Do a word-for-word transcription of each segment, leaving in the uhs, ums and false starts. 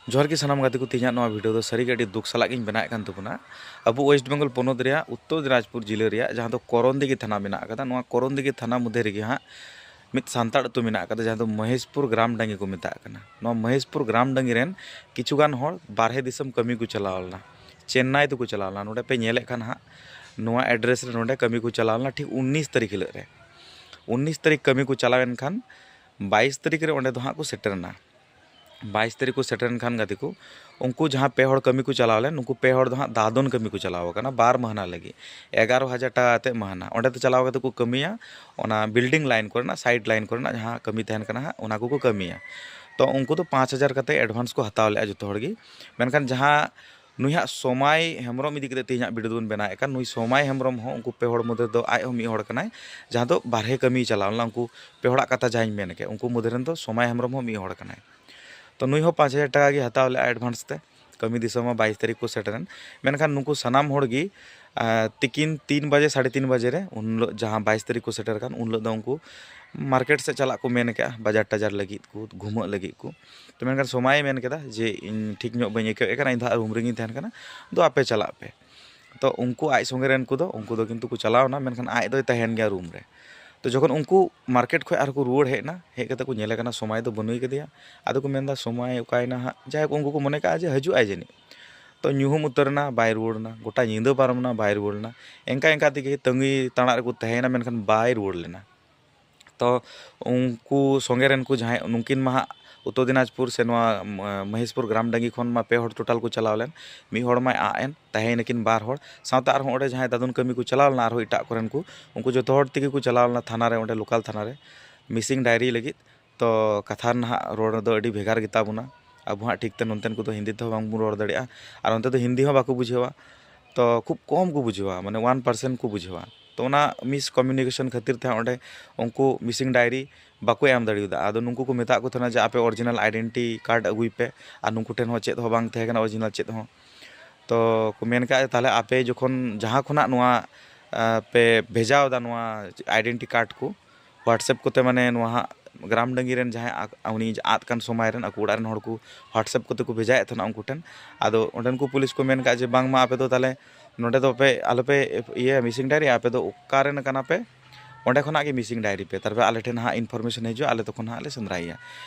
ᱡᱚᱦᱟᱨ ᱜᱮ ᱥᱟᱱᱟᱢ ᱜᱟᱛᱮ ᱠᱚ, ᱛᱮᱦᱮᱧᱟᱜ ᱱᱚᱣᱟ ᱵᱷᱤᱰᱤᱭᱳ ᱫᱚ ᱥᱟᱹᱨᱤᱜᱮ ᱟᱹᱰᱤ ᱫᱩᱠ ᱥᱟᱞᱟᱜ ᱜᱤᱧ ᱵᱮᱱᱟᱣᱮᱫ ᱠᱟᱱ ᱛᱟᱵᱚᱱᱟ᱾ ᱟᱵᱚ ᱳᱭᱮᱥᱴ ᱵᱮᱝᱜᱚᱞ ᱯᱚᱱᱚᱛ ᱨᱮᱭᱟᱜ ᱩᱛᱛᱚᱨ ᱫᱤᱱᱟᱡᱽᱯᱩᱨ ᱡᱤᱞᱟᱹ ᱨᱮᱭᱟᱜ ᱡᱟᱦᱟᱸ ᱫᱚ ᱠᱚᱨᱚᱱᱫᱤᱜᱷᱤ ᱛᱷᱟᱱᱟ ᱢᱮᱱᱟᱜ ᱟᱠᱟᱫᱟ, ᱱᱚᱣᱟ ᱠᱚᱨᱚᱱᱫᱤᱜᱷᱤ ᱛᱷᱟᱱᱟ ᱢᱚᱫᱽᱫᱷᱮ ᱨᱮᱜᱮ ᱦᱟᱸᱜ ᱢᱤᱫ ᱥᱟᱱᱛᱟᱲ ᱟᱹᱛᱩ ᱢᱮᱱᱟᱜ ᱟᱠᱟᱫᱟ, ᱡᱟᱦᱟᱸ ᱫᱚ ᱢᱚᱦᱮᱥᱯᱩᱨ ᱜᱨᱟᱢ ᱰᱟᱝᱜᱤ ᱠᱚ ᱢᱮᱛᱟᱜ ᱠᱟᱱᱟ᱾ ᱱᱚᱣᱟ ᱢᱚᱦᱮᱥᱯᱩᱨ ᱜᱨᱟᱢ ᱰᱟᱝᱜᱤ ᱨᱮᱱ ᱠᱤᱪᱷᱩ ᱜᱟᱱ ᱦᱚᱲ ᱵᱟᱨᱦᱮ ᱫᱤᱥᱚᱢ ᱠᱟᱹᱢᱤ ᱠᱚ ᱪᱟᱞᱟᱣ ᱞᱮᱱᱟ, ᱪᱮᱱᱱᱟᱭ ᱛᱮᱠᱚ ᱪᱟᱞᱟᱣ ᱞᱮᱱᱟ᱾ ᱱᱚᱰᱮ ᱯᱮ ᱧᱮᱞᱮᱫ ᱠᱷᱟᱱ ᱦᱟᱸᱜ, ᱱᱚᱣᱟ ᱮᱰᱨᱮᱥ ᱨᱮ ᱱᱚᱰᱮ ᱠᱟᱹᱢᱤ ᱠᱚ ᱪᱟᱞᱟᱣ ᱞᱮᱱᱟ ᱴᱷᱤᱠ ᱩᱱᱤᱥ ᱛᱟᱹᱨᱤᱠᱷ ᱦᱤᱞᱳᱜ ᱨᱮ᱾ ᱩᱱᱤᱥ ᱛᱟᱹᱨᱤᱠᱷ ᱠᱟᱹᱢᱤ ᱠᱚ ᱪᱟᱞᱟᱣ ᱮᱱ ᱠᱷᱟᱱ ᱵᱟᱭᱤᱥ ᱛᱟᱹᱨᱤᱠᱷ ᱨᱮ ᱚᱸᱰᱮ ᱫᱚ ᱦᱟᱸᱜ ᱠᱚ ᱥᱮᱴᱮᱨ ᱮᱱᱟ᱾ ᱵᱟᱭᱤᱥ ᱛᱟᱹᱨᱤᱠᱷ ᱠᱚ ᱥᱮᱴᱮᱨ ᱮᱱ ᱠᱷᱟᱱ ᱜᱟᱛᱮ ᱠᱚ, ᱩᱱᱠᱩ ᱡᱟᱦᱟᱸ ᱯᱮ ᱦᱚᱲ ᱠᱟᱹᱢᱤ ᱠᱚ ᱪᱟᱞᱟᱣ ᱞᱮᱱ, ᱩᱱᱠᱩ ᱯᱮ ᱦᱚᱲ ᱫᱚ ᱦᱟᱸᱜ ᱫᱟᱫᱚᱱ ᱠᱟᱹᱢᱤ ᱠᱚ ᱪᱟᱞᱟᱣ ᱟᱠᱟᱱᱟ ᱵᱟᱨ ᱢᱟᱹᱦᱱᱟᱹ ᱞᱟᱹᱜᱤᱫ, ᱮᱜᱟᱨᱚ ᱦᱟᱡᱟᱨ ᱴᱟᱠᱟ ᱠᱟᱛᱮᱫ ᱢᱟᱹᱦᱱᱟᱹ᱾ ᱚᱸᱰᱮ ᱫᱚ ᱪᱟᱞᱟᱣ ᱠᱟᱛᱮᱫ ᱠᱚ ᱠᱟᱹᱢᱤᱭᱟ ᱚᱱᱟ ᱵᱤᱞᱰᱤᱝ ᱞᱟᱭᱤᱱ ᱠᱚᱨᱮᱱᱟᱜ, ᱥᱟᱭᱤᱰ ᱞᱟᱭᱤᱱ ᱠᱚᱨᱮᱱᱟᱜ ᱡᱟᱦᱟᱸ ᱠᱟᱹᱢᱤ ᱛᱟᱦᱮᱱ ᱠᱟᱱᱟ ᱦᱟᱸᱜ, ᱚᱱᱟ ᱠᱚᱠᱚ ᱠᱟᱹᱢᱤᱭᱟ᱾ ᱛᱚ ᱩᱱᱠᱩ ᱫᱚ ᱯᱟᱸᱪ ᱦᱟᱡᱟᱨ ᱠᱟᱛᱮᱫ ᱮᱰᱵᱷᱟᱱᱥ ᱠᱚ ᱦᱟᱛᱟᱣ ᱞᱮᱫᱼᱟ ᱡᱚᱛᱚ ᱦᱚᱲ ᱜᱮ᱾ ᱢᱮᱱᱠᱷᱟᱱ ᱡᱟᱦᱟᱸ ᱱᱩᱭ ᱦᱟᱸᱜ ᱥᱚᱢᱟᱭ ᱦᱮᱢᱵᱨᱚᱢ ᱤᱫᱤ ᱠᱟᱛᱮᱫ ᱛᱮᱦᱮᱧ ᱦᱟᱸᱜ ᱵᱷᱤᱰᱤᱭᱳ ᱫᱚᱵᱚᱱ ᱵᱮᱱᱟᱣᱮᱫ ᱠᱟᱱ, ᱱᱩᱭ ᱥᱚᱢᱟᱭ ᱦᱮᱢᱵᱨᱚᱢ ᱦᱚᱸ ᱩᱱᱠᱩ ᱯᱮ ᱦᱚᱲ ᱢᱚᱫᱽᱫᱷᱮ ᱫᱚ ᱟᱡ ᱦᱚᱸ ᱢᱤᱫ ᱦᱚᱲ ᱠᱟᱱᱟᱭ, ᱡᱟᱦᱟᱸ ᱫᱚ ᱵᱟᱨᱦᱮ ᱠᱟᱹᱢᱤᱭ ᱪᱟᱞᱟᱣ ᱞᱮᱱᱟ᱾ ᱩᱱᱠᱩ ᱯᱮ ᱦᱚᱲᱟᱜ ᱠᱟᱛᱷᱟ ᱡᱟᱦᱟᱸᱧ ᱢᱮᱱ ᱠᱮᱫ, ᱩᱱᱠᱩ ᱢᱚᱫᱽᱫᱷᱮ ᱨᱮᱱ ᱫᱚ ᱥᱚᱢᱟᱭ ᱦᱮᱢᱵᱨᱚᱢ ᱦᱚᱸ ᱢᱤᱫ ᱦᱚᱲ ᱠᱟᱱᱟᱭ᱾ ᱛᱚ ᱱᱩᱭ ᱦᱚᱸ ᱯᱟᱸᱪ ᱦᱟᱡᱟᱨ ᱴᱟᱠᱟ ᱜᱮ ᱦᱟᱛᱟᱣ ᱞᱮᱫᱼᱟ ᱮᱰᱵᱷᱟᱱᱥ ᱛᱮ᱾ ᱠᱟᱹᱢᱤ ᱫᱤᱥᱚᱢ ᱢᱟ ᱵᱟᱭᱤᱥ ᱛᱟᱹᱨᱤᱠᱷ ᱠᱚ ᱥᱮᱴᱮᱨᱮᱱ, ᱢᱮᱱᱠᱷᱟᱱ ᱱᱩᱠᱩ ᱥᱟᱱᱟᱢ ᱦᱚᱲ ᱜᱮ, ᱟᱸ, ᱛᱤᱠᱤᱱ ᱛᱤᱱ ᱵᱟᱡᱮ, ᱥᱟᱲᱮ ᱛᱤᱱ ᱵᱟᱡᱮ ᱨᱮ, ᱩᱱ ᱦᱤᱞᱳᱜ ᱡᱟᱦᱟᱸ ᱵᱟᱭᱤᱥ ᱛᱟᱹᱨᱤᱠᱷ ᱠᱚ ᱥᱮᱴᱮᱨ ᱠᱟᱱ, ᱩᱱ ᱦᱤᱞᱳᱜ ᱫᱚ ᱩᱱᱠᱩ ᱢᱟᱨᱠᱮᱴ ᱥᱮᱫ ᱪᱟᱞᱟᱜ ᱠᱚ ᱢᱮᱱ ᱠᱮᱜᱼᱟ, ᱵᱟᱡᱟᱨ ᱴᱟᱡᱟᱨ ᱞᱟᱹᱜᱤᱫ ᱠᱚ, ᱜᱷᱩᱢᱟᱹᱜ ᱞᱟᱹᱜᱤᱫ ᱠᱚ᱾ ᱛᱚ ᱢᱮᱱᱠᱷᱟᱱ ᱥᱚᱢᱟᱭᱮ ᱢᱮᱱ ᱠᱮᱫᱟ ᱡᱮ, "ᱤᱧ ᱴᱷᱤᱠ ᱧᱚᱜ ᱵᱟᱹᱧ ᱟᱹᱭᱠᱟᱹᱣᱮᱫ ᱠᱟᱱᱟ, ᱤᱧ ᱫᱚ ᱦᱟᱸᱜ ᱨᱩᱢ ᱨᱮᱜᱤᱧ ᱛᱟᱦᱮᱱ ᱠᱟᱱᱟ, ᱫᱩ ᱟᱯᱮ ᱪᱟᱞᱟᱜ ᱯᱮ᱾" ᱛᱚ ᱩᱱᱠᱩ ᱟᱡ ᱥᱚᱸᱜᱮ ᱨᱮᱱ ᱠᱚᱫᱚ, ᱩᱱᱠᱩ ᱫᱚ ᱠᱤᱱᱛᱩ ᱠᱚ ᱪᱟᱞᱟᱣ ᱮᱱᱟ, ᱢᱮᱱᱠᱷᱟᱱ ᱟᱡ ᱫᱚᱭ ᱛᱟᱦᱮᱱ ᱜᱮᱭᱟ ᱨᱩᱢ ᱨᱮ᱾ ᱛᱚ ᱡᱚᱠᱷᱚᱱ ᱩᱱᱠᱩ ᱢᱟᱨᱠᱮᱴ ᱠᱷᱚᱱ ᱟᱨᱦᱚᱸ ᱠᱚ ᱨᱩᱣᱟᱹᱲ ᱦᱮᱡ ᱮᱱᱟ, ᱦᱮᱡ ᱠᱟᱛᱮ ᱠᱚ ᱧᱮᱞᱮ ᱠᱟᱱᱟ ᱥᱚᱢᱟᱭ ᱫᱚ ᱵᱟᱹᱱᱩᱭ ᱠᱟᱫᱮᱭᱟ᱾ ᱟᱫᱚ ᱠᱚ ᱢᱮᱱᱫᱟ, "ᱥᱚᱢᱟᱭ ᱚᱠᱟᱭᱮᱱᱟ ᱦᱟᱸᱜ?" ᱡᱟᱭᱦᱳᱠ, ᱩᱱᱠᱩ ᱠᱚ ᱢᱚᱱᱮ ᱠᱟᱜᱼᱟ ᱡᱮ ᱦᱤᱡᱩᱜ ᱟᱭ ᱡᱟᱹᱱᱤᱡ᱾ ᱛᱚ ᱧᱩᱦᱩᱢ ᱩᱛᱟᱹᱨ ᱮᱱᱟ, ᱵᱟᱭ ᱨᱩᱣᱟᱹᱲ ᱮᱱᱟ, ᱜᱚᱴᱟ ᱧᱤᱫᱟᱹ ᱯᱟᱨᱚᱢ ᱮᱱᱟ, ᱵᱟᱭ ᱨᱩᱣᱟᱹᱲ ᱞᱮᱱᱟ᱾ ᱮᱱᱠᱟ ᱮᱱᱠᱟ ᱛᱮᱜᱮ ᱛᱟᱺᱜᱤ ᱛᱟᱲᱟᱜ ᱨᱮᱠᱚ ᱛᱟᱦᱮᱸᱭᱮᱱᱟ, ᱢᱮᱱᱠᱷᱟᱱ ᱵᱟᱭ ᱨᱩᱣᱟᱹᱲ ᱞᱮᱱᱟ᱾ ᱛᱚ ᱩᱱᱠᱩ ᱥᱚᱸᱜᱮ ᱨᱮᱱ ᱠᱚ ᱡᱟᱦᱟᱸᱭ, ᱱᱩᱠᱤᱱ ᱢᱟ ᱦᱟᱸᱜ ᱩᱛᱛᱚᱨ ᱫᱤᱱᱟᱡᱽᱯᱩᱨ ᱥᱮ ᱱᱚᱣᱟ, ᱢ-, ᱢᱚᱦᱮᱥᱯᱩᱨ ᱜᱨᱟᱢ ᱰᱟᱝᱜᱤ ᱠᱷᱚᱱ ᱢᱟ ᱯᱮ ᱦᱚᱲ ᱴᱳᱴᱟᱞ ᱠᱚ ᱪᱟᱞᱟᱣ ᱞᱮᱱ, ᱢᱤᱫ ᱦᱚᱲ ᱢᱟᱭ ᱟᱜ ᱮᱱ, ᱛᱟᱦᱮᱸᱭᱮᱱᱟᱠᱤᱱ ᱵᱟᱨ ᱦᱚᱲ᱾ ᱥᱟᱶᱛᱮ ᱟᱨᱦᱚᱸ ᱚᱸᱰᱮ ᱡᱟᱦᱟᱸᱭ ᱫᱟᱫᱚᱱ ᱠᱟᱹᱢᱤ ᱠᱚ ᱪᱟᱞᱟᱣ ᱞᱮᱱᱟ, ᱟᱨᱦᱚᱸ ᱮᱴᱟᱜ ᱠᱚᱨᱮᱱ ᱠᱚ, ᱩᱱᱠᱩ ᱡᱚᱛᱚ ᱦᱚᱲ ᱛᱮᱜᱮ ᱠᱚ ᱪᱟᱞᱟᱣ ᱞᱮᱱᱟ ᱛᱷᱟᱱᱟ ᱨᱮ, ᱚᱸᱰᱮ ᱞᱳᱠᱟᱞ ᱛᱷᱟᱱᱟ ᱨᱮ ᱢᱤᱥᱤᱝ ᱰᱟᱭᱨᱤ ᱞᱟᱹᱜᱤᱫ᱾ ᱛᱚ ᱠᱟᱛᱷᱟ ᱨᱮᱱᱟᱜ ᱨᱚᱲ ᱫᱚ ᱟᱹᱰᱤ ᱵᱷᱮᱜᱟᱨ ᱜᱮᱛᱟ ᱵᱚᱱᱟ᱾ ᱟᱵᱚ ᱦᱟᱸᱜ ᱴᱷᱤᱠ ᱛᱮ ᱱᱚᱱᱛᱮᱱ ᱠᱚᱫᱚ ᱦᱤᱱᱫᱤ ᱛᱮᱦᱚᱸ ᱵᱟᱝᱵᱚᱱ ᱨᱚᱲ ᱫᱟᱲᱮᱭᱟᱜᱼᱟ, ᱟᱨ ᱚᱱᱛᱮ ᱫᱚ ᱦᱤᱱᱫᱤ ᱦᱚᱸ ᱵᱟᱠᱚ ᱵᱩᱡᱷᱟᱹᱣᱟ᱾ ᱛᱚ ᱠᱷᱩᱵ ᱠᱚᱢ ᱠᱚ ᱵᱩᱡᱷᱟᱹᱣᱟ, ᱢᱟᱱᱮ ᱚᱣᱟᱱ ᱯᱟᱨᱥᱮᱱᱴ ᱠᱚ ᱵᱩᱡᱷᱟᱹᱣᱟ᱾ ᱛᱚ ᱚᱱᱟ ᱢᱤᱥ ᱠᱚᱢᱤᱭᱩᱱᱤᱠᱮᱥᱚᱱ ᱠᱷᱟᱹᱛᱤᱨ ᱛᱮ ᱚᱸᱰᱮ ᱩᱱᱠᱩ ᱢᱤᱥᱤᱝ ᱰᱟᱭᱨᱤ ᱵᱟᱠᱚ ᱮᱢ ᱫᱟᱲᱮᱭᱟᱫᱟ᱾ ᱟᱫᱚ ᱱᱩᱠᱩ ᱠᱚ ᱢᱮᱛᱟᱜ ᱠᱚ ᱛᱟᱦᱮᱱᱟ ᱡᱮ, "ᱟᱯᱮ ᱚᱨᱤᱡᱤᱱᱟᱞ ᱟᱭᱰᱮᱱᱴᱤ ᱠᱟᱨᱰ ᱟᱹᱜᱩᱭ ᱯᱮ", ᱟᱨ ᱱᱩᱠᱩ ᱴᱷᱮᱱ ᱦᱚᱸ ᱪᱮᱫ ᱦᱚᱸ ᱵᱟᱝ ᱛᱟᱦᱮᱸ ᱠᱟᱱᱟ, ᱚᱨᱤᱡᱤᱱᱟᱞ ᱪᱮᱫ ᱦᱚᱸ᱾ ᱛᱚ ᱠᱚ ᱢᱮᱱ ᱠᱟᱜᱼᱟ, "ᱛᱟᱦᱞᱮ ᱟᱯᱮ ᱡᱚᱠᱷᱚᱱ ᱡᱟᱦᱟᱸ ᱠᱷᱚᱱᱟᱜ ᱱᱚᱣᱟ, ᱟ, ᱯᱮ ᱵᱷᱮᱡᱟᱣ ᱮᱫᱟ, ᱱᱚᱣᱟ ᱟᱭᱰᱮᱱᱴᱤ ᱠᱟᱨᱰ ᱠᱚ WhatsApp ᱠᱚᱛᱮ, ᱢᱟᱱᱮ ᱱᱚᱣᱟ ᱦᱟᱸᱜ ᱜᱨᱟᱢ ᱰᱟᱹᱝᱜᱤ ᱨᱮᱱ ᱡᱟᱦᱟᱸᱭ ᱟᱠ-, ᱩᱱᱤ ᱟᱫ ᱠᱟᱱ ᱥᱚᱢᱚᱭ ᱨᱮᱱ ᱟᱠᱚ ᱚᱲᱟᱜ ᱨᱮᱱ ᱦᱚᱲ ᱠᱚ WhatsApp ᱠᱚᱛᱮ ᱠᱚ ᱵᱷᱮᱡᱟᱭᱮᱫ ᱛᱟᱦᱮᱱᱟ ᱩᱱᱠᱩ ᱴᱷᱮᱱ᱾ ᱟᱫᱚ ᱚᱸᱰᱮᱱ ᱠᱚ ᱯᱩᱞᱤᱥ ᱠᱚ ᱢᱮᱱ ᱠᱟᱜᱼᱟ ᱡᱮ ᱵᱟᱝᱢᱟ ᱟᱯᱮ ᱫᱚ ᱛᱟᱦᱚᱞᱮ ᱱᱚᱸᱰᱮ ᱫᱚ ᱯᱮ ᱟᱞᱚᱯᱮ ᱤᱭᱟᱹ ᱢᱤᱥᱤᱝ ᱰᱟᱭᱨᱤ, ᱟᱯᱮ ᱫᱚ ᱚᱠᱟ ᱨᱮᱱ ᱠᱟᱱᱟ ᱯᱮ, ᱚᱸᱰᱮ ᱠᱷᱚᱱᱟᱜ ᱜᱮ ᱢᱤᱥᱤᱝ ᱰᱟᱭᱨᱤ ᱯᱮ, ᱛᱟᱨᱯᱚᱨᱮ ᱟᱞᱮ ᱴᱷᱮᱱ ᱦᱟᱸᱜ information ᱦᱤᱡᱩᱜᱼᱟ, ᱟᱞᱮ ᱛᱚᱠᱷᱚᱱ ᱦᱟᱸᱜ ᱞᱮ ᱥᱮᱸᱫᱽᱨᱟᱭᱮᱭᱟ᱾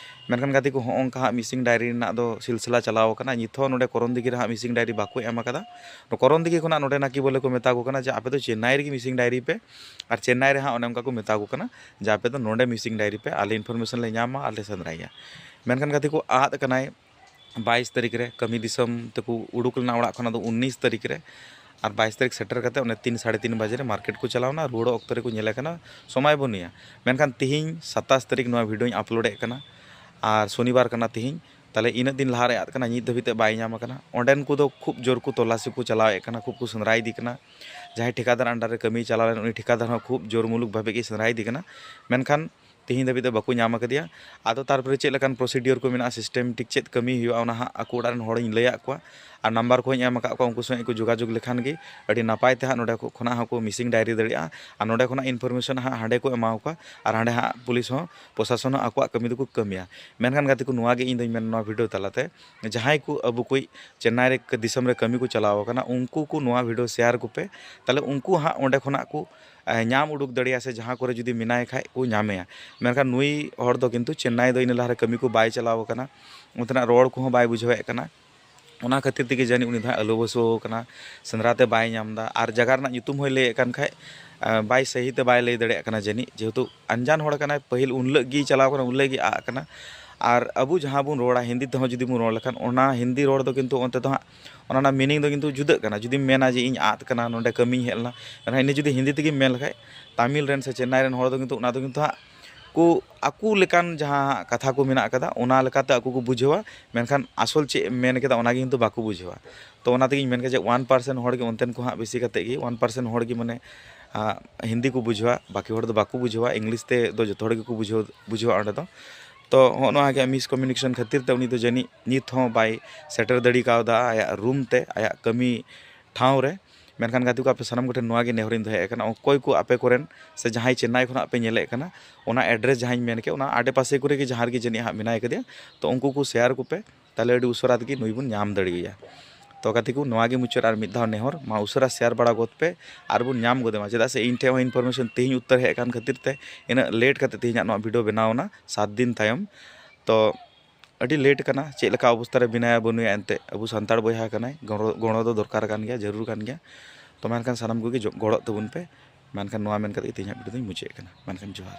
ᱢᱮᱱᱠᱷᱟᱱ ᱜᱟᱛᱮ ᱠᱚ, ᱦᱚᱸᱜᱼᱚ ᱱᱚᱝᱠᱟ ᱦᱟᱸᱜ ᱢᱤᱥᱤᱝ ᱰᱟᱭᱨᱤ ᱨᱮᱱᱟᱜ ᱫᱚ ᱥᱤᱞᱥᱤᱞᱟ ᱪᱟᱞᱟᱣ ᱟᱠᱟᱱᱟ᱾ ᱱᱤᱛ ᱦᱚᱸ ᱱᱚᱸᱰᱮ ᱠᱚᱨᱚᱱ ᱫᱤᱜᱷᱤ ᱨᱮ ᱦᱟᱸᱜ ᱢᱤᱥᱤᱝ ᱰᱟᱭᱨᱤ ᱵᱟᱠᱚ ᱮᱢ ᱟᱠᱟᱫᱟ᱾ ᱠᱚᱨᱚᱱ ᱫᱤᱜᱷᱤ ᱠᱷᱚᱱᱟᱜ ᱱᱚᱸᱰᱮ ᱱᱟᱠᱤ ᱵᱚᱞᱮ ᱠᱚ ᱢᱮᱛᱟ ᱠᱚ ᱠᱟᱱᱟ ᱡᱮ ᱟᱯᱮ ᱫᱚ ᱪᱮᱱᱱᱟᱭ ᱨᱮᱜᱮ ᱢᱤᱥᱤᱝ ᱰᱟᱭᱨᱤ ᱯᱮ, ᱟᱨ ᱪᱮᱱᱱᱟᱭ ᱨᱮ ᱦᱟᱸᱜ ᱚᱱᱮ ᱚᱱᱠᱟ ᱠᱚ ᱢᱮᱛᱟ ᱠᱚ ᱠᱟᱱᱟ ᱡᱮ ᱟᱯᱮ ᱫᱚ ᱱᱚᱸᱰᱮ ᱢᱤᱥᱤᱝ ᱰᱟᱭᱨᱤ ᱯᱮ, ᱟᱞᱮ information ᱞᱮ ᱧᱟᱢᱟ ᱟᱨ ᱞᱮ ᱥᱮᱸᱫᱽᱨᱟᱭᱟ᱾ ᱢᱮᱱᱠᱷᱟᱱ ᱜᱟᱛᱮ ᱠᱚ, ᱟᱫ ᱠᱟᱱᱟᱭ ᱵᱟᱭᱤᱥ ᱛᱟᱹᱨᱤᱠᱷ ᱨᱮ᱾ ᱠᱟᱹᱢᱤ ᱫᱤᱥᱚᱢ ᱛᱮᱠᱚ ᱩᱰᱩᱠ ᱞᱮᱱᱟ ᱚᱲᱟᱜ ᱠᱷᱚᱱᱟᱜ ᱫᱚ ᱩᱱᱤᱥ ᱛᱟᱹᱨᱤᱠᱷ ᱨᱮ, ᱟᱨ ᱵᱟᱭᱤᱥ ᱛᱟᱹᱨᱤᱠᱷ ᱥᱮᱴᱮᱨ ᱠᱟᱛᱮ ᱚᱱᱮ ᱛᱤᱱ, ᱥᱟᱲᱮ ᱛᱤᱱ ᱵᱟᱡᱮ ᱨᱮ ᱢᱟᱨᱠᱮᱴ ᱠᱚ ᱪᱟᱞᱟᱣ ᱮᱱᱟ᱾ ᱨᱩᱣᱟᱹᱲᱚᱜ ᱚᱠᱛᱚ ᱨᱮᱠᱚ ᱧᱮᱞᱮ ᱠᱟᱱᱟ ᱥᱚᱢᱟᱭ ᱵᱟᱹᱱᱩᱭᱟ᱾ ᱢᱮᱱᱠᱷᱟᱱ ᱛᱤᱦᱤᱧ ᱥᱟᱛᱟᱥ ᱛᱟᱹᱨᱤᱠᱷ ᱱᱚᱣᱟ ᱵᱷᱤᱰᱤᱭᱳᱧ ᱟᱯᱞᱳᱰᱮᱫ ᱠᱟᱱᱟ, ᱟᱨ ᱥᱚᱱᱤᱵᱟᱨ ᱠᱟᱱᱟ ᱛᱤᱦᱤᱧ᱾ ᱛᱟᱦᱞᱮ ᱤᱱᱟᱹᱜ ᱫᱤᱱ ᱞᱟᱦᱟ ᱨᱮ ᱟᱫ ᱠᱟᱱᱟ, ᱱᱤᱛ ᱫᱷᱟᱹᱵᱤᱡ ᱛᱮ ᱵᱟᱭ ᱧᱟᱢ ᱟᱠᱟᱱᱟ᱾ ᱚᱸᱰᱮᱱ ᱠᱚᱫᱚ ᱠᱷᱩᱵ ᱡᱳᱨ ᱠᱚ ᱛᱚᱞᱟᱥᱤ ᱠᱚ ᱪᱟᱞᱟᱣᱮᱫ ᱠᱟᱱᱟ, ᱠᱷᱩᱵ ᱠᱚ ᱥᱮᱸᱫᱽᱨᱟᱭᱮᱫᱮ ᱠᱟᱱᱟ᱾ ᱡᱟᱦᱟᱸᱭ ᱴᱷᱤᱠᱟᱹᱫᱟᱨ under ᱨᱮ ᱠᱟᱹᱢᱤᱭ ᱪᱟᱞᱟᱣ ᱞᱮᱱ, ᱩᱱᱤ ᱴᱷᱤᱠᱟᱹᱫᱟᱨ ᱦᱚᱸ ᱠᱷᱩᱵ ᱡᱳᱨ ᱢᱩᱞᱩᱠ ᱵᱷᱟᱵᱮ ᱜᱮ ᱥᱮᱸᱫᱽᱨᱟᱭᱮᱫᱮ ᱠᱟᱱᱟ, ᱢᱮᱱᱠᱷᱟᱱ ᱛᱤᱦᱤᱧ ᱫᱷᱟᱹᱵᱤᱡ ᱛᱮ ᱵᱟᱠᱚ ᱧᱟᱢ ᱟᱠᱟᱫᱮᱭᱟ᱾ ᱟᱫᱚ ᱛᱟᱨᱯᱚᱨᱮ ᱪᱮᱫ ᱞᱮᱠᱟᱱ procedure ᱠᱚ ᱢᱮᱱᱟᱜᱼᱟ, systematic ᱪᱮᱫ ᱠᱟᱹᱢᱤ ᱦᱩᱭᱩᱜᱼᱟ, ᱚᱱᱟ ᱦᱟᱸᱜ ᱟᱠᱚ ᱚᱲᱟᱜ ᱨᱮᱱ ᱦᱚᱲᱤᱧ ᱞᱟᱹᱭᱟᱫ ᱠᱚᱣᱟ, ᱟᱨ number ᱠᱚᱦᱚᱸᱧ ᱮᱢ ᱟᱠᱟᱫ ᱠᱚᱣᱟ᱾ ᱩᱱᱠᱩ ᱥᱚᱸᱜᱮ ᱠᱚ ᱡᱳᱜᱟᱡᱳᱜᱽ ᱞᱮᱠᱷᱟᱱ ᱜᱮ ᱟᱹᱰᱤ ᱱᱟᱯᱟᱭ ᱛᱮ ᱦᱟᱸᱜ ᱱᱚᱸᱰᱮ ᱠᱷᱚ-, ᱠᱷᱚᱱᱟᱜ ᱦᱚᱸᱠᱚ missing diary ᱫᱟᱲᱮᱭᱟᱜᱼᱟ, ᱟᱨ ᱱᱚᱸᱰᱮ ᱠᱷᱚᱱᱟᱜ information ᱦᱟᱸᱜ ᱦᱟᱸᱰᱮ ᱠᱚ ᱮᱢᱟ ᱠᱚᱣᱟ, ᱟᱨ ᱦᱟᱸᱰᱮ ᱦᱟᱸᱜ ᱯᱩᱞᱤᱥ ᱦᱚᱸ, ᱯᱨᱚᱥᱟᱥᱚᱱ ᱦᱚᱸ ᱟᱠᱚᱣᱟᱜ ᱠᱟᱹᱢᱤ ᱫᱚᱠᱚ ᱠᱟᱹᱢᱤᱭᱟ᱾ ᱢᱮᱱᱠᱷᱟᱱ ᱜᱟᱛᱮ ᱠᱚ, ᱱᱚᱣᱟ ᱜᱮ ᱤᱧ ᱫᱚᱧ ᱢᱮᱱᱟ ᱱᱚᱣᱟ ᱵᱷᱤᱰᱤᱭᱳ ᱛᱟᱞᱟᱛᱮ, ᱡᱟᱦᱟᱸᱭ ᱠᱚ ᱟᱵᱚ ᱠᱚ ᱪᱮᱱᱱᱟᱭ ᱨᱮ ᱫᱤᱥᱚᱢ ᱨᱮ ᱠᱟᱹᱢᱤ ᱠᱚ ᱪᱟᱞᱟᱣ ᱟᱠᱟᱱᱟ, ᱩᱱᱠᱩ ᱠᱚ ᱱᱚᱣᱟ ᱵᱷᱤᱰᱤᱭᱳ share ᱠᱚᱯᱮ, ᱛᱟᱦᱞᱮ ᱩᱱᱠᱩ ᱦᱟᱸᱜ ᱚᱸᱰᱮ ᱠᱷᱚᱱᱟᱜ ᱠᱚ ᱮ, ᱧᱟᱢ ᱩᱰᱩᱠ ᱫᱟᱲᱮᱭᱟᱜᱼᱟ, ᱥᱮ ᱡᱟᱦᱟᱸ ᱠᱚᱨᱮ ᱡᱩᱫᱤ ᱢᱮᱱᱟᱭ ᱠᱷᱟᱡ ᱠᱚ ᱧᱟᱢᱮᱭᱟ᱾ ᱢᱮᱱᱠᱷᱟᱱ ᱱᱩᱭ ᱦᱚᱲ ᱫᱚ ᱠᱤᱱᱛᱩ ᱪᱮᱱᱱᱟᱭ ᱫᱚ ᱤᱱᱟᱹ ᱞᱟᱦᱟᱨᱮ ᱠᱟᱹᱢᱤ ᱠᱚ ᱵᱟᱭ ᱪᱟᱞᱟᱣ ᱟᱠᱟᱱᱟ, ᱚᱱᱛᱮᱱᱟᱜ ᱨᱚᱲ ᱠᱚᱦᱚᱸ ᱵᱟᱭ ᱵᱩᱡᱷᱟᱹᱣᱮᱫ ᱠᱟᱱᱟ᱾ ᱚᱱᱟ ᱠᱷᱟᱹᱛᱤᱨ ᱛᱮᱜᱮ ᱡᱟᱹᱱᱤᱡ ᱩᱱᱤ ᱫᱚ ᱦᱟᱸᱜ ᱟᱹᱞᱩ ᱵᱟᱹᱥᱩᱣ ᱠᱟᱱᱟ, ᱥᱮᱸᱫᱽᱨᱟ ᱛᱮ ᱵᱟᱭ ᱧᱟᱢ ᱮᱫᱟ᱾ ᱟᱨ ᱡᱟᱭᱜᱟ ᱨᱮᱱᱟᱜ ᱧᱩᱛᱩᱢ ᱦᱚᱸᱭ ᱞᱟᱹᱭᱮᱫ ᱠᱟᱱ ᱠᱷᱟᱡ, ᱟ, ᱵᱟᱭ ᱥᱟᱹᱦᱤ ᱛᱮ ᱵᱟᱭ ᱞᱟᱹᱭ ᱫᱟᱲᱮᱭᱟᱜ ᱠᱟᱱᱟ ᱡᱟᱹᱱᱤᱡ, ᱡᱮᱦᱮᱛᱩ ᱟᱱᱡᱟᱱ ᱦᱚᱲ ᱠᱟᱱᱟᱭ, ᱯᱟᱹᱦᱤᱞ ᱩᱱ ᱦᱤᱞᱳᱜ ᱜᱮᱭ ᱪᱟᱞᱟᱣ ᱠᱟᱱᱟ, ᱩᱱ ᱦᱤᱞᱳᱜ ᱜᱮ ᱟᱫ ᱠᱟᱱᱟ᱾ ᱟᱨ ᱟᱵᱚ ᱡᱟᱦᱟᱸ ᱵᱚᱱ ᱨᱚᱲᱟ, ᱦᱤᱱᱫᱤ ᱛᱮᱦᱚᱸ ᱡᱩᱫᱤ ᱵᱚᱱ ᱨᱚᱲ ᱞᱮᱠᱷᱟᱱ, ᱚᱱᱟ ᱦᱤᱱᱫᱤ ᱨᱚᱲ ᱫᱚ ᱠᱤᱱᱛᱩ ᱚᱱᱛᱮ ᱫᱚ ᱦᱟᱸᱜ ᱚᱱᱟ ᱨᱮᱱᱟᱜ meaning ᱫᱚ ᱠᱤᱱᱛᱩ ᱡᱩᱫᱟᱹᱜ ᱠᱟᱱᱟ᱾ ᱡᱩᱫᱤᱢ ᱢᱮᱱᱟ ᱡᱮ ᱤᱧ ᱟᱫ ᱠᱟᱱᱟ, ᱱᱚᱰᱮ ᱠᱟᱹᱢᱤᱧ ᱦᱮᱡ ᱞᱮᱱᱟ, ᱢᱮᱱᱠᱷᱟᱱ ᱤᱱᱟᱹ ᱡᱩᱫᱤ ᱦᱤᱱᱫᱤ ᱛᱮᱜᱮᱢ ᱢᱮᱱ ᱞᱮᱠᱷᱟᱡ, ᱛᱟᱢᱤᱞ ᱨᱮᱱ ᱥᱮ ᱪᱮᱱᱱᱟᱭ ᱨᱮᱱ ᱦᱚᱲ ᱫᱚ ᱠᱤᱱᱛᱩ ᱚᱱᱟ ᱫᱚ ᱠᱤᱱᱛᱩ ᱦᱟᱸᱜ ᱠᱚ ᱟᱠᱚ ᱞᱮᱠᱟᱱ ᱡᱟᱦᱟᱸ ᱠᱟᱛᱷᱟ ᱠᱚ ᱢᱮᱱᱟᱜ ᱟᱠᱟᱫᱟ, ᱚᱱᱟ ᱞᱮᱠᱟᱛᱮ ᱟᱠᱚ ᱠᱚ ᱵᱩᱡᱷᱟᱹᱣᱟ, ᱢᱮᱱᱠᱷᱟᱱ ᱟᱥᱚᱞ ᱪᱮᱫ ᱮᱢ ᱢᱮᱱ ᱠᱮᱫᱟ, ᱚᱱᱟ ᱜᱮ ᱠᱤᱱᱛᱩ ᱵᱟᱠᱚ ᱵᱩᱡᱷᱟᱹᱣᱟ᱾ ᱛᱚ, ᱚᱱᱟ ᱛᱮᱜᱮᱧ ᱢᱮᱱ ᱠᱮᱫᱟ ᱡᱮ one percent ᱦᱚᱲ ᱜᱮ ᱚᱱᱛᱮᱱ ᱠᱚ ᱦᱟᱸᱜ ᱵᱮᱥᱤ ᱠᱟᱛᱮ ᱜᱮ, one percent ᱦᱚᱲ ᱜᱮ ᱢᱟᱱᱮ, ᱟ, ᱦᱤᱱᱫᱤ ᱠᱚ ᱵᱩᱡᱷᱟᱹᱣᱟ, ᱵᱟᱹᱠᱤ ᱦᱚᱲ ᱫᱚ ᱵᱟᱠᱚ ᱵᱩᱡᱷᱟᱹᱣᱟ᱾ English ᱛᱮ ᱫᱚ ᱡᱚᱛᱚ ᱦᱚᱲ ᱜᱮᱠᱚ ᱵᱩᱡᱷᱟᱹᱣ, ᱵᱩᱡᱷᱟᱹᱣᱟ ᱚᱸᱰᱮ ᱫᱚ᱾ ᱛᱚ, ᱦᱚᱸᱜᱼᱚ ᱱᱚᱣᱟ ᱜᱮ miscommunication ᱠᱷᱟᱹᱛᱤᱨ ᱛᱮ ᱩᱱᱤ ᱫᱚ ᱡᱟᱹᱱᱤᱡ ᱱᱤᱛ ᱦᱚᱸ ᱵᱟᱭ ᱥᱮᱴᱮᱨ ᱫᱟᱲᱮ ᱠᱟᱣᱫᱟ ᱟᱭᱟᱜ ᱨᱩᱢ ᱛᱮ, ᱟᱭᱟᱜ ᱠᱟᱹᱢᱤ ᱴᱷᱟᱶ ᱨᱮ᱾ ᱢᱮᱱᱠᱷᱟᱱ ᱜᱟᱛᱮ ᱠᱚ, ᱟᱯᱮ ᱥᱟᱱᱟᱢ ᱠᱚᱴᱷᱮᱱ ᱱᱚᱣᱟ ᱜᱮ ᱱᱮᱦᱚᱨᱤᱧ ᱫᱚᱦᱚᱭᱮᱫ ᱠᱟᱱᱟ, ᱚᱠᱚᱭ ᱠᱚ ᱟᱯᱮ ᱠᱚᱨᱮᱱ ᱥᱮ ᱡᱟᱦᱟᱸᱭ ᱪᱮᱱᱱᱟᱭ ᱠᱷᱚᱱᱟᱜ ᱯᱮ ᱧᱮᱞᱮᱫ ᱠᱟᱱᱟ, ᱚᱱᱟ ᱮᱰᱨᱮᱥ ᱡᱟᱦᱟᱸᱧ ᱢᱮᱱ ᱠᱮᱫ, ᱚᱱᱟ ᱟᱰᱮᱯᱟᱥᱮ ᱠᱚᱨᱮ ᱜᱮ ᱡᱟᱦᱟᱸ ᱨᱮᱜᱮ ᱡᱟᱹᱱᱤᱡ ᱦᱟᱸᱜ ᱢᱮᱱᱟᱭ ᱠᱟᱫᱮᱭᱟ, ᱛᱚ ᱩᱱᱠᱩ ᱠᱚ ᱥᱮᱭᱟᱨ ᱠᱚᱯᱮ, ᱛᱟᱦᱚᱞᱮ ᱟᱹᱰᱤ ᱩᱥᱟᱹᱨᱟ ᱛᱮᱜᱮ ᱱᱩᱭ ᱵᱚᱱ ᱧᱟᱢ ᱫᱟᱲᱮᱣᱟᱭᱟ᱾ ᱛᱚ ᱜᱟᱛᱮ ᱠᱚ, ᱱᱚᱣᱟ ᱜᱮ ᱢᱩᱪᱟᱹᱫ ᱟᱨ ᱢᱤᱫ ᱫᱷᱟᱣ ᱱᱮᱦᱚᱨ, ᱢᱟ ᱩᱥᱟᱹᱨᱟ ᱥᱮᱭᱟᱨ ᱵᱟᱲᱟ ᱜᱚᱫ ᱯᱮ ᱟᱨ ᱵᱚᱱ ᱧᱟᱢ ᱜᱚᱫᱮ ᱢᱟ, ᱪᱮᱫᱟᱜ ᱥᱮ ᱤᱧ ᱴᱷᱮᱱ ᱦᱚᱸ ᱤᱱᱯᱷᱚᱨᱢᱮᱥᱚᱱ ᱛᱮᱦᱮᱧ ᱩᱛᱟᱹᱨ ᱦᱮᱡ ᱟᱠᱟᱱ ᱠᱷᱟᱹᱛᱤᱨ ᱛᱮ ᱤᱱᱟᱹᱜ ᱞᱮᱴ ᱠᱟᱛᱮ ᱛᱮᱦᱮᱧᱟᱜ ᱱᱚᱣᱟ ᱵᱷᱤᱰᱤᱭᱳ ᱵᱮᱱᱟᱣ ᱮᱱᱟ, ᱥᱟᱛ ᱫᱤᱱ ᱛᱟᱭᱚᱢ᱾ ᱛᱚ ᱟᱹᱰᱤ ᱞᱮᱴ ᱠᱟᱱᱟ, ᱪᱮᱫ ᱞᱮᱠᱟ ᱚᱵᱚᱥᱛᱟ ᱨᱮ ᱢᱮᱱᱟᱭᱟ ᱵᱟᱹᱱᱩᱭᱟ, ᱮᱱᱛᱮ ᱟᱵᱚ ᱥᱟᱱᱛᱟᱲ ᱵᱚᱭᱦᱟ ᱠᱟᱱᱟᱭ, ᱜᱚᱲᱚ, ᱜᱚᱲᱚ ᱫᱚ ᱫᱚᱨᱠᱟᱨ ᱠᱟᱱ ᱜᱮᱭᱟ, ᱡᱟᱹᱨᱩᱲ ᱠᱟᱱ ᱜᱮᱭᱟ᱾ ᱛᱚ ᱢᱮᱱᱠᱷᱟᱱ ᱥᱟᱱᱟᱢ ᱠᱚᱜᱮ ᱡᱚ-, ᱜᱚᱲᱚᱜ ᱛᱟᱵᱚᱱ ᱯᱮ᱾ ᱢᱮᱱᱠᱷᱟᱱ ᱱᱚᱣᱟ ᱢᱮᱱ ᱠᱟᱛᱮ ᱜᱮ ᱛᱮᱦᱮᱧᱟᱜ ᱵᱷᱤᱰᱤᱭᱳ ᱫᱚᱧ ᱢᱩᱪᱟᱹᱫ ᱠᱟᱱᱟ᱾ ᱢᱮᱱᱠᱷᱟᱱ ᱡᱚᱦᱟᱨ᱾